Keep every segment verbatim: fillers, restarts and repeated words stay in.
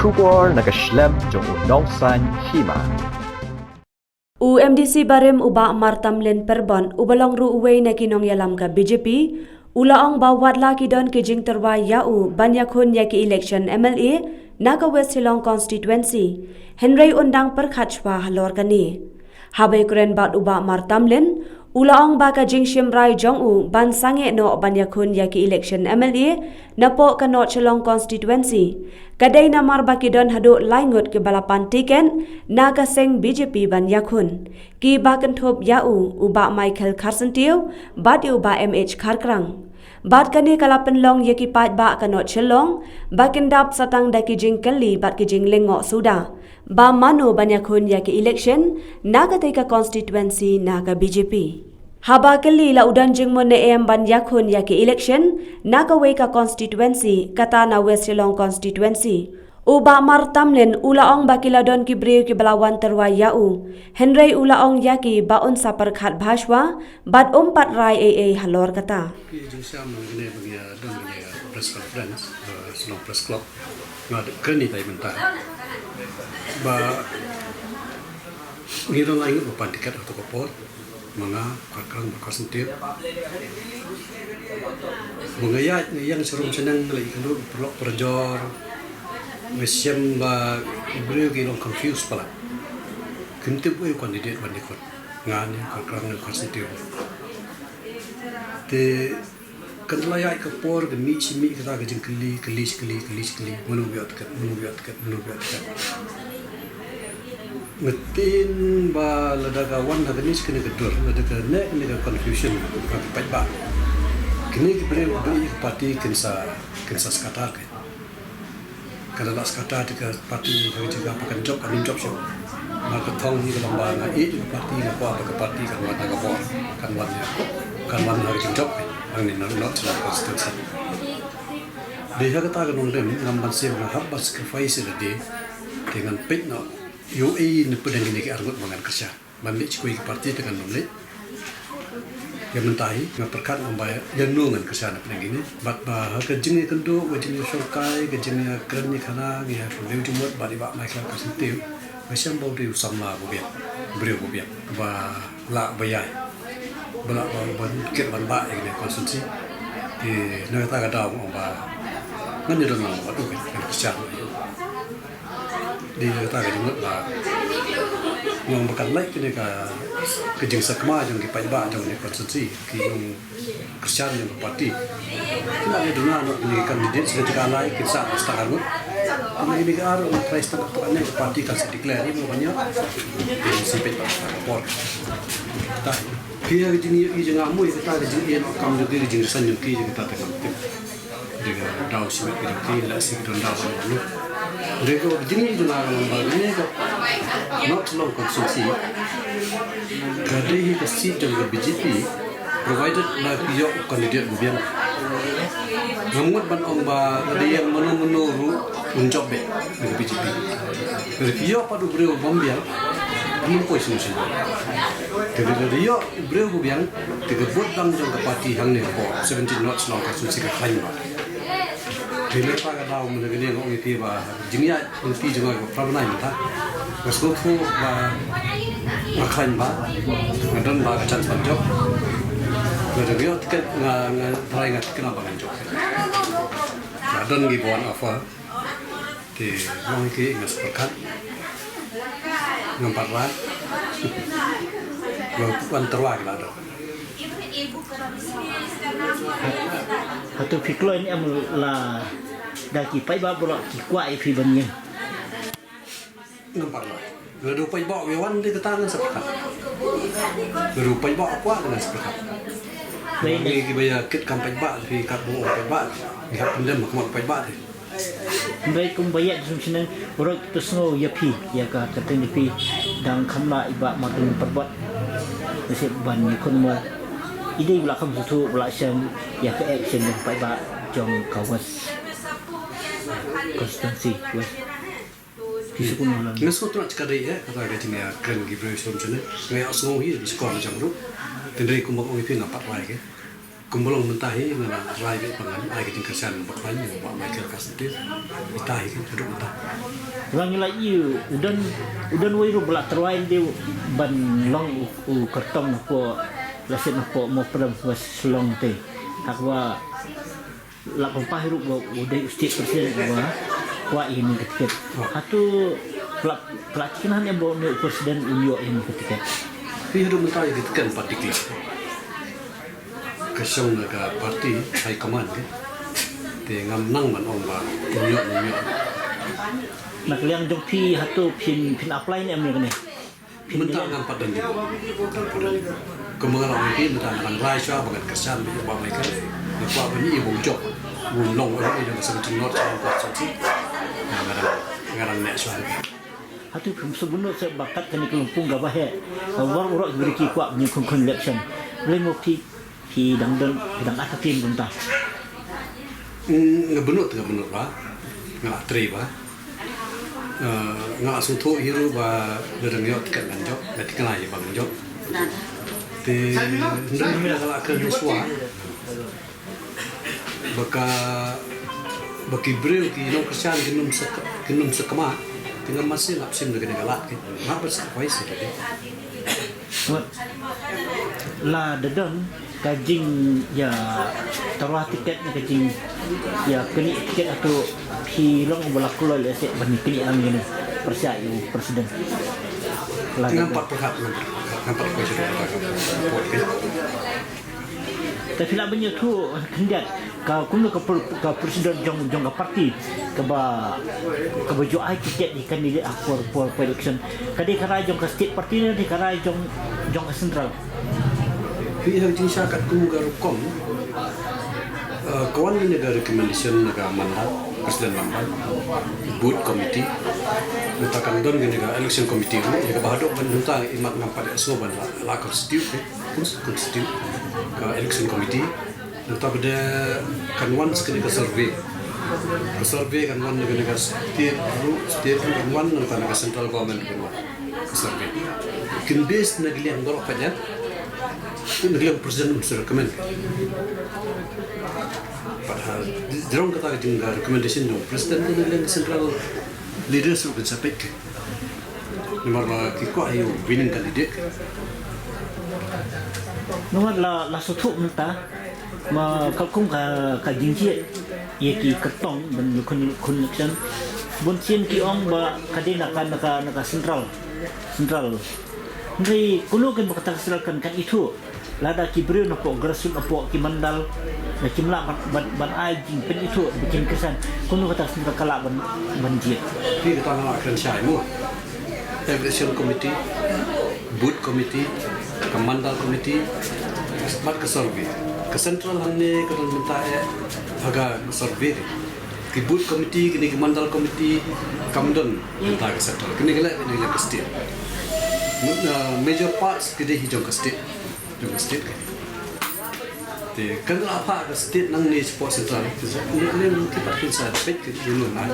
Khubor na ka shlem jong u Nongsaiñ Hima. U M D C barim u Bah Mar Tamlin Pyrbont, uba long ruh uwei na ki nongïalam ka B J P, u la ong ba watla ki don ki jingtyrwa ïa u ban ïakhun ïa ki election M L A na ka West Shillong constituency, hynrei un dang pyrkhat shwa halor kane. Haba ïakren bad u Bah Mar Tamlin, u la ong ba ka jingshim rai jong u ban sangeh noh ban ïakhun ïa ki election M L A napoh ka North Shillong constituency ka dei namar ba ki don haduh lai ngut kiba la pan tiket na ka seng B J P ban ïakhun, kiba kynthup ïa u, u Bah Michael Kharsyntiew bad ïa u Bah M H Kharkrang. Bad kane ka la pynlong ïa ki paidbah ka North Shillong ba kin dap sa tang da ki jingkylli bad ki jinglyngngoh suda ba mano ban ïakhun ïa ki election na katei ka constituency na ka B J P. Haba kylli la u don jingmut ne em ban ïakhun ïa ki election na kawei ka constituency, kata na West Shillong constituency, u Bah Mar Tamlin u la ong ba ki la don ki briew kiba la wan tyrwa ïa u, hynrei u la ong ïa ki ba un sa pyrkhat bha shwa bad um pat rai ei ei halor kata. Ki jingsngewsih mynne ba ngi don ngi press conference, eh, Shillong Press Club. Nga dep kren ïa kata mynta. Ba ngi don lai ngut ba pan tiket ha kato ka por. Ma nga, Kharkrang bad Kharsyntiew. Ba nga ïaid, nga ïeng sharum shaneng, nga leit ïakynduh paralok parajor. Nga shem ba ki briew ki long confused palat. Kim tip uei u candidate ban ïakhun. Nga ne, Kharkrang ne, Kharsyntiew. Te kan la ïaid ka por, ka mih shi mih kata ka jingkylli, kylli shi kylli, kylli shi kylli, mano ba ïoh tiket, mano ba ïoh tiket, mano ba ïoh tiket. Nga ktien ba lada ka wan ha kane shi kane ka dur, lada ka neh kane ka confusion ha ki paidbah, kine ki briew ba ïeit ïa ka party kin sa, kin sa scatter kein. Ka la lah scatter te ka party ha ka jingkyrkhu ba kan jop, kan ym jop shuh. Namar ka thong hi ka long ba nga ïeit ïa ka party, nga kwah ba ka party kan wan ha ka bor, kan wan ïa, kan wan ha ka jingjop hangne na North Shillong constituency. Dei ha kata ka nongrim ngam banse ba nga hap ban sacrifice ïa lade, te ngan peit noh ïa uei na pdeng kine ki arngut ba ngan kyrshan. Ban leit sha kawei ka party te ngan ym leit. Ïa mynta hi nga pyrkhat ngam ba ïano ngan kyrshan na pdeng kine. Bad ba ha ka jingïakynduh, ka jingïashongkai, ka jingïakren ïakhana, ngi ïa pynlong jingmut bad i Bah Michael Kharsyntiew. Nga shem ba u dei u samla ba biang, u briew ba biang, ba lah ba ïai, ba lah ba, ban kit ban bah ïa kane ka constituency. Te na kata ka daw nga ong ba ngan ïadon lang bad u, ngan kyrshan. Dei na kata ka jingmut ba nga ong ba kan lait kane ka, ka jingsakma jong ki paidbah jong kane ka constituency, ki nongkyrshan jong ka party. Ki la ïa duna noh kine ki candidate, sha ka jaka lai kin sah sha ka ngut. Kine ki arngut trai sha ka ngut, kane ka party kan sa declare ïa u ban ïa. Kin sa peit ba ka por. Ta ki ïa ka jingïohi jong nga mo ïa kata ka jingïohi noh kam jong ki, ka jingsan jong ki, jong kata te ngam tip. Dei ka daw shimet ka jong ki, lehse ki don daw ban ïoh. Dei ka jingïohi jong nga ka long ba kane ka North Shillong constituency ka dei hi ka seat jong ka B J P, provided la ki ïoh u candidate ba biang. Ngam mut ban ong ba la dei ïa mano mano ruh un jop beit na ka B J P. Lada ki ïoh pat u briew bym biang, ngam poi sngewsih. Te lada ïoh u briew ba biang, te ka vote bank jong ka party hangne hapoh seventeen North Shillong constituency ka khlaiñ bha. Te na kata ka daw mynta kane nga ong ïa phi ba jingïaid lynti jong nga ka pra bnai mynta. Nga sngewthuh ba nga khlaiñ bha, nga don bha ka chance ban jop. Lada nga ïoh ticket, nga, nga try, nga thikna ba ngan jop. Nga don ki ba wan offer. Te nga ong ïa ki, nga sa pyrkhat. Ngam pat rai. Nga wan tyrwa ki la don. Hato phi kloi ne em lada ki paidbah baroh ki kwah ïa phi ban ïeng? Ngam pat rai. Lada u paidbah u ïa wan te kata ngan sa pyrkhat. Lada u paidbah u kwah te ngan sa pyrkhat. Wei, ngi kiba ïa kit kam paidbah, phi kat ba u paidbah, ngi hap pyndem ha khmat u paidbah te. Hynrei kumba ïa sngewsih nang, baroh ki sngew ïa phi, ïa ka kyrteng jong phi, dang kham lah i Bah Martin Pyrbont. Nasib ban ïakhun mo. I dei ba la kham sngewthuh, ba la shem ïa ka action jong paidbah jong ka West constituency, West. Ki sukun mo lang. Nga sngewthuh na ka dei eh, kata ka jingïakren ki briew sngewsih nang. Nga ïa sngew hi, di skor jong ruh. Hynrei kumba ong ïa phi ngam pat rai ke. Kumba long mynta hi nga la try beit ba ngan ai ka jingkyrshan bakhlaiñ ïa u Bah Michael Kasenti. Ita hi kan haduh mynta. Nga ngi la ïoh u don, u don wei ruh ba la try de ban long u, u kyrtong hapoh, la sep hapoh Mawprem West Shillong te. Haba la kumba hi ruh ba u dei u state president ba kwah ïa kane ka tiket. Hato pla pla kina ne ba une u president u ïoh ïa kane ka tiket. Hi haduh mynta ïa ka tiket pat dikit. Ka shong na ka party high command ke. Te ngam nang ban ong ba ym ïoh ym ïoh. Na ka liang jong phi hato phin, phin apply ne em ïa kane? Phin mynta ngam pat don. Kumba nga la ong ïa phi mynta nga dang rai shuwa ba ngan kyrshan beit ïa u Bah Michael. Nga kwah ban ïoh ïa u jop. Wym long ïa u jop seventeen North Shillong constituency. Nga dang, nga dang neh shuwa. Hato phim sngewbha seh ba kat kane ka lympung kaba heh. Ka war u rok bri ki kwah ban ïa khun khun election. Balei mo phi, phi dang don, phi dang ata tim kumta. Nga bynnud, nga bynnud ba nga la trei ba nga la sngewthuh hi ruh ba lada nga ïoh tiket ngan jop, nga tikna hi ba ngan jop. Te hynrei nga la kren shuwa. Ba ka, ba ki briew ki nongkyrshan kin ym sa, kin ym sa kma. Te nga masi lap shim da kane ka lad ki. Nga ba sa kwai sa da. Wat la da don ka jingïatyrwa tiket ne ka jingïaknieh tiket hato phi long uba la kloi lehse ban ïaknieh lang ïa u pyrshah ïa u president. La da don. Ngam pat pyrkhat, ngam pat pyrkhat, ngam pat pyrkhat. Te phi lah ban ïathuh khyndiat ka kumno ka, ka president jong, jong ka party kaba, kaba ju ai tiket ïa ka candidate ha por, por, por election. Ka dei ka rai jong ka state party ne dei ka rai jong, jong ka central? Phi ha jingshisha katkum ka rukom, eh, ka wan kane ka recommendation na ka mandal, president mandal, booth committee, nangta kan don kane ka election committee ruh, ïa kaba haduh ban mynta imat ngam pat ïohsngew ban la, la constitute, eh, cons-, constitute ka election committee. Nangta bad kan wan sa kane ka survey. Ka survey kan wan na kane ka state ruh, state ruh kan wan, nangta na ka central government ruh kan wan. Ka survey. Kin base na ka liang baroh ka jait. Na ka liang president un sa recommend. Pat ha jrong kata ka jing ka recommendation jong president na ka liang central leaders ruh kin sa peit. Namar ba ki kwah ïa u winning candidate. Namar la, la sngewthuh mynta ma ka kum ka, ka jingjied ïa ki kyrtong ban ïa khun, khun election. Bun sien ki ong ba ka dei na ka, na ka, na ka central. Central. Hynrei kumno kin ba kata ka central kan, kan ithuh. Lada ki briew napoh grassroots napoh ki mandal, da kim lah ban, ban, ban ai jingpynithuh ba kin kyrshan, kumno kata ka sngewthuh ka lah ban, ban jied. Phi, kata nga la kren shai mo. Election committee, booth committee, ka mandal committee, bad ka survey. Ka central hangne ka don mynta eh ha ka survey. Ki booth committee, kine ki mandal committee, kam don mynta ka central. Kine ki leh, kine ki leh ka state. Mun, uh, major parts ki dei hi jong ka state. Jong ka state ka. Te kan la phah ka state nangne shapoh central. Te sa, ne, ne, ki pat kin sa peit ki, ki nun na.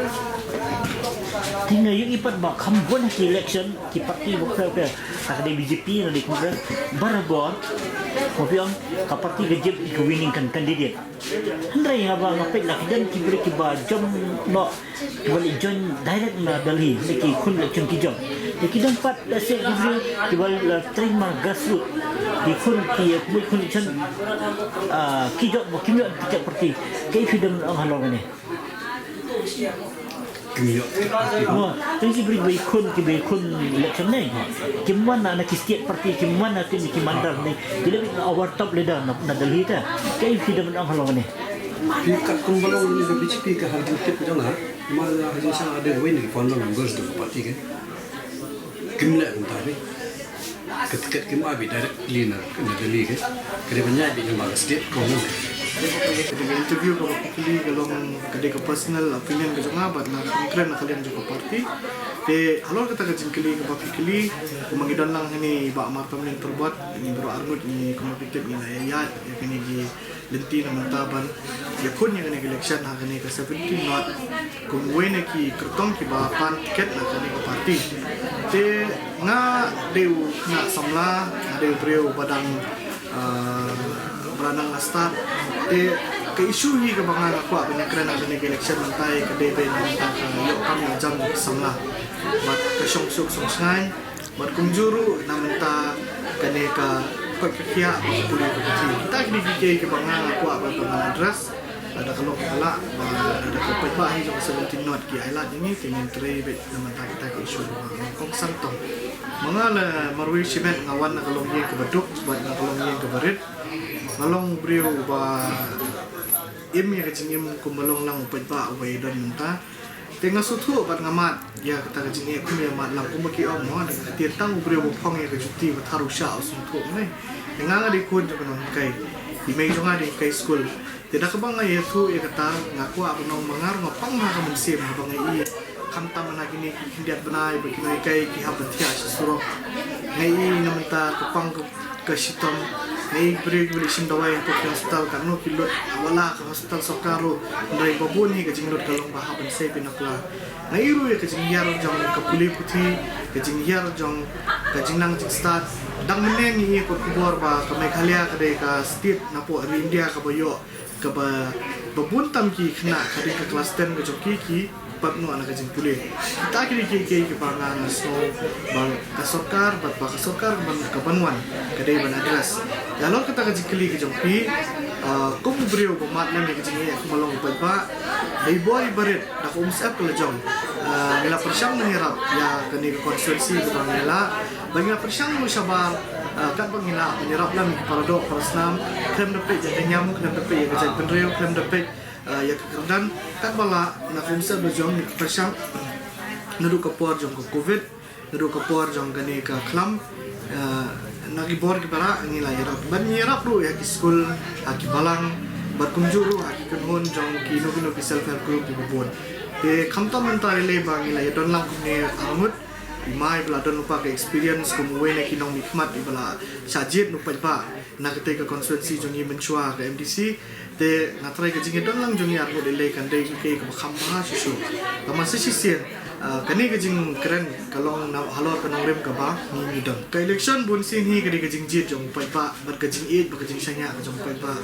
Te nga ïohi pat ba kham bun ki election, ki party ba pher pher. Ka dei B J P, ka dei Congress, barabor. Mo phi ong, ka party ka jied ka winning kan candidate. Hynrei haba nga peit la ki don ki briew kiba jong noh, kiba leit join direct na Delhi, ne ki khun election ki jong. Te ki don pat lehse ki briew kiba la train ma grassroots. Ki khun ki, ki khun election, ah, ki jong ba kim ïoh ticket party. Kaei phi dang ong halor kane? Kim ïoh. Mo, te ki briew ba ïakhun, kiba ïakhun election ne. Kim wan na, na ki state party, kim wan na ki, ki mandal ne. Ki la bit na our top leader na, na Delhi te. Kaei phi dang ong halor ne? Phi, katkum ba long ne ka B J P ka ha jingtip jong nga. Namar ha jingshisha ha dei wei na ki founder members jong ka party ke. Kim leh kumta phi. Ka ticket kim ai beit directly na, na Delhi ke. Ka dei ban ïaid beit lyngba ka state ko mo. Ka dei ka interview kaba phi kylli ka long ka dei ka personal opinion ka jong nga bad nga kren na ka liang jong ka party. Te halor kata ka jingkylli kaba phi kylli, kumba ngi don lang hangne i Bah Martham Lyngdoh Bataiah, ngi baroh arngut ngi kumba phi tip ngi la ïaid ïa kine ki lynti na mynta ban ïakhun ïa kane ka election ha kane ka seventeen North kum uwei na ki kyrtong kiba pan ticket na kane ka party. Te nga dei u khynnah samla, nga dei u briew uba dang, ah, Ranang la start. Te ka issue hi kaba nga nga kwah ban ïakren ha kane ka election mynta ka dei ba mynta ka ïoh kam ïoh jam ka samla bad ka shong suk shong shngaiñ. Bad kumjuh ruh na mynta kane ka koit ka khiah bad ka pule ka puthi. Kita kine ki kiei kiba nga nga kwah ban ban address. Lada ka long ka lah ba lada ka paidbah hi jong ka seventeen North ki ai lad ïa ngi, te ngin trei beit na mynta kita ki issue ba nga kongsan tang. Ma nga la marwei shimet nga wan na ka longïing kaba duk bad na ka longïing kaba rit. Nga long u briew uba im ïa ka jingim kumba long lang u paidbah uba ïadon mynta. Te nga sngewthuh bad nga mad ïa kata ka jingeh kum ïa mad lang kumba ki ong mo, da ka ktien tang u briew ba phong ïa ka juti ba thar u shah u sngewthuh ne. Te nga nga dei khun jong ka nonghikai. I mei jong nga dei hikai skul. Te da kaba nga ïathuh ïa kata nga kwah ban ong ba nga ruh nga pang ha ka mynsiem haba nga i khamtam na kine ki khyndiat bnai ba ki nonghikai ki hap ban thiah sha surok. Nga i na mynta ka pang ka ka shitom. Nga i ki briew kiba leit shim dawai hapoh ki hospital, katno ki lut, wat la ka hospital sorkar ruh, hynrei ba bun hi ka jinglut ka long ba hap ban sei pynapla. Nga i ruh ïa ka jinghiar jong ka pule puthi, ka jinghiar jong ka jingnang jingstad. Dang mynne ngi i ka khubor ba ka Meghalaya ka dei ka state napoh ri India kaba ïoh kaba ba bun tam ki khynnah ka dei ka klas ten ka jong ki ki pep noh na ka jingpule. Kita kine ki kiei kiba nga nga sngew ba ka sorkar bad ba ka sorkar ka ban ka ban wan ka dei ban address. Ïa halor kata ka jingkylli ka jong phi, ah, kum u briew ba mad lem ïa ka jingeh kum u long u paidbah, dei bor i barit da ka umsyep ka la jong. Ah, ngi la pyrshang ban ïarap ïa kane ka constituency kaba ngi la ba ngi la pyrshang ruh shabar, ah, katba ngi lah ban ïarap lem ïa ki paradoh parasnam, khlem da peit ïa ka niam, khlem da peit ïa ka jaitbynriew, khlem da peit, ah, ïa ka kyrdan, katba lah na ka umsyep la jong ngi la pyrshang naduh ka por jong ka covid, naduh ka por jong kane ka khlam, ah, na ki bor kiba rah ngi la ïarap. Bad ngi ïarap ruh ïa ki skul, ha ki balang, bad kumjuh ruh ha ki kynhun jong kino kino ki self help group kiba bun. Te khamtam mynta lei lei ba ngi la ïadon lang kumne arngut, i Mai ba la don lypa ka experience kum uwei na ki nongmihkhmat iba la shah jied na u paidbah na katei ka constituency jong ngi mynshuwa ka M D C. Te nga tharai ka jingïadon lang jong ngi arngut lei lei kan dei kaei kaba kham bha shuh shuh. Tangba sa shisien, ah, kane ka jingkren ka long na halor ka nongrim kaba ngi ngi don. Ka election bun sien hi ka dei ka jingjied jong u paidbah bad ka jingïeit bad ka jingshaniah ka jong u paidbah.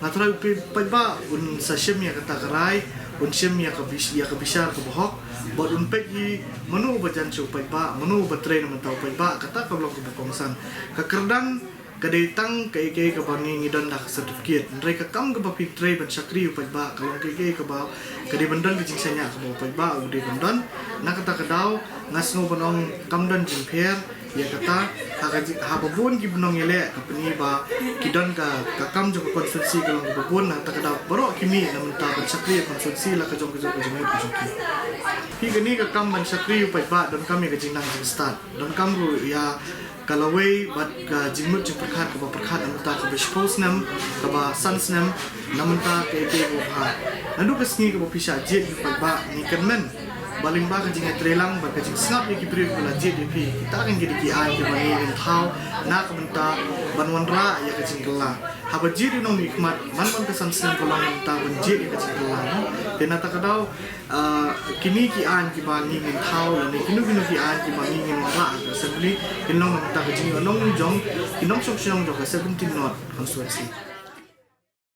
Nga tharai u paidbah un sa shim ïa kata ka rai, un shim ïa ka bis-, ïa ka bishar kaba hok, bad un peit hi mano uba jan sha u paidbah, mano uba trei na mynta u paidbah, kata ka long kaba kongsan. Ka kyrdan ka dei tang kaei kaei kaba ngi ngi don da ka certificate. Hynrei ka kam kaba phi trei ban shakri u paidbah ka long kaei kaei kaba ka dei ban don ka jingshaniah kaba u paidbah u dei ban don. Na kata ka daw nga sngew ban ong kam don jingpher ïa kata, ha ka jing, ha ba bun ki bnong ïaleh ka pyni ba ki don ka, ka kam jong ka constituency ka long kaba bun, na kata ka daw baroh ki mih na mynta ban shakri ïa constituency la ka jong ka jong ka jingmut ka jong ki. Hi kane ka kam ban shakri u paidbah donkam ïa ka jingnang jingstad. Donkam ruh ïa ka lawei bad ka jingmut jingpyrkhat kaba pyrkhat na mynta kaba shiphew snem, kaba san snem, na mynta kaei kaei kaba bha. Naduh ka sngi kaba phi shah jied ïa u paidbah ngi kyrmen ba lyngba ka jingïatreilang bad ka jingsngap ïa ki briew kiba la jied ïa phi, kita kan ki dei ki aiñ kiba ngi ngin thaw na ka bynta ban wanrah ïa ka jingkylla. Haba jied ïa u nongmihkhmat man man ka san snem ka long na bynta ban jied ïa ka jingkylla, no? Te na kata ka daw, ah, kine ki aiñ kiba ngi ngin thaw lane kino kino ki aiñ kiba ngi ngin wanrah ha ka assembly kin long na bynta ka jingïohnong jong ki nongshong shnong jong ka seventeen North constituency.